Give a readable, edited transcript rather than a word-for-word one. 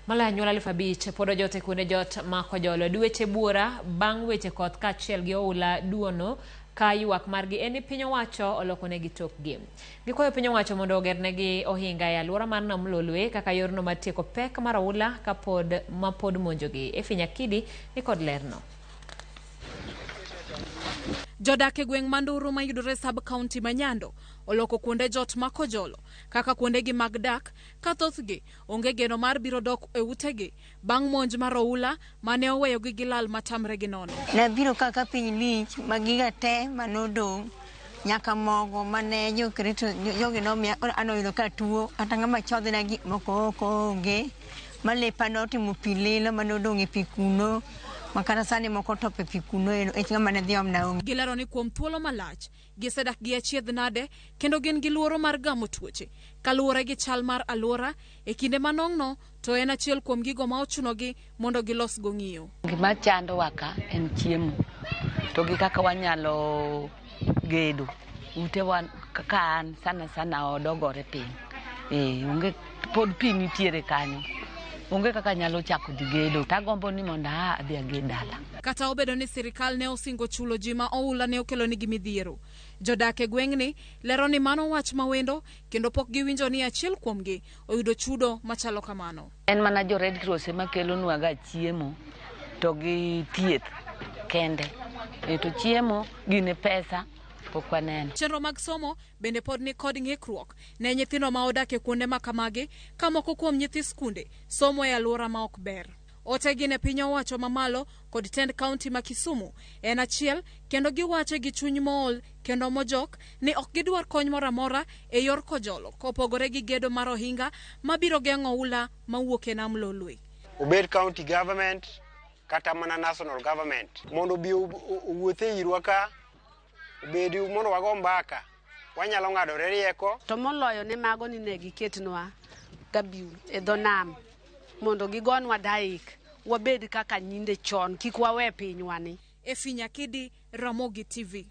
Maloyo anyuola 5,000 pod ojot e kuonde jot ma Kojolo dweche buora bang' weche koth kaachiel gi oula duono ka ywak margi en ni piny owacho olokonegi tokgi. Gikwayo piny owacho mondo ogernegi ohinga e alwora mar Nam Lolwe kaka yorno mar tieko pek mar oula kapod mapod monjogi. Effie Nyakidi ni kod lerno. Jodak e gweng' ma Nduru mayudore sub county ma Nyando oloko kuonde jot ma Kojolo kaka kuondegi mag dak ka thothgi onge geno mar biro dok e utegi bang' monj mar oula mane oweyogi gi lal matamre gi nono. Nabiro ka ka piny lich ma giga te manodong' nyaka mogo mane jokristo jogi nomiya koro an oyudo ka tuo kata ng'ama chodhna gik moko oko onge ma lepa notimo pi lilo manodong' e pi kuno ma kata sani moko otop e pi kuno ero ech ng'ama ne dhi omna onge. Gilero ni kuom thuolo malach gisedak gi achiedh nade kendo gin gi luoro mar gamo tuoche kaluwore gi chal mar alwora e kinde manong'no to en achiel kuom gigo ma ochunogi mondo gilosgo ng'iyo. Gima chandowa ka en chiemo to gi kaka wanyalo gedo utewa kaka an sana sana oda ogore piny. Onge pod pi nitiere kanyo. Onge kaka anyalo chako dhi gedo. Tagombo ni mondo aa adhi aged dala. Kata obedo ni sirikal ne osingo chulo ji ma oula ne okelonigi midhiero, jodak e gweng'ni lero ni mano wach mawendo kendo pok giwinjo ni achiel kuomgi oyudo chudo machalo kamano. En mana jo Red Cross ema kelonwaga chiemo to gi thieth kende. To chiemo gine pesa pok waneno. Chenro mag somo bende pod ni kod ng'ikruok ne nyithindo ma odak e kuonde ma kamagi ka moko kuom nyithi skunde somo e alwora ma ok ber. Ote gi ne piny owacho mamalo kod tend kaunti ma Kisumu en achiel kendo giwache gi chuny mool kendo mojok ni ok gidwar kony moro amora e yor Kojolo kopogore gi gedo mar ohinga mabiro geng'o oula mawuok e nam Lolwe. Obed county government kata mana national government mondo obi owuothe irwa ka obedi mondo wago mbaka wanyalo ng'adore rieko. To moloyo ne mago ni ne giketnwa gabiu e dho nam mondo gigonwa daik wabed kaka nyinde chon kik wawe pinywani. Effie Nyakidi, Ramogi TV.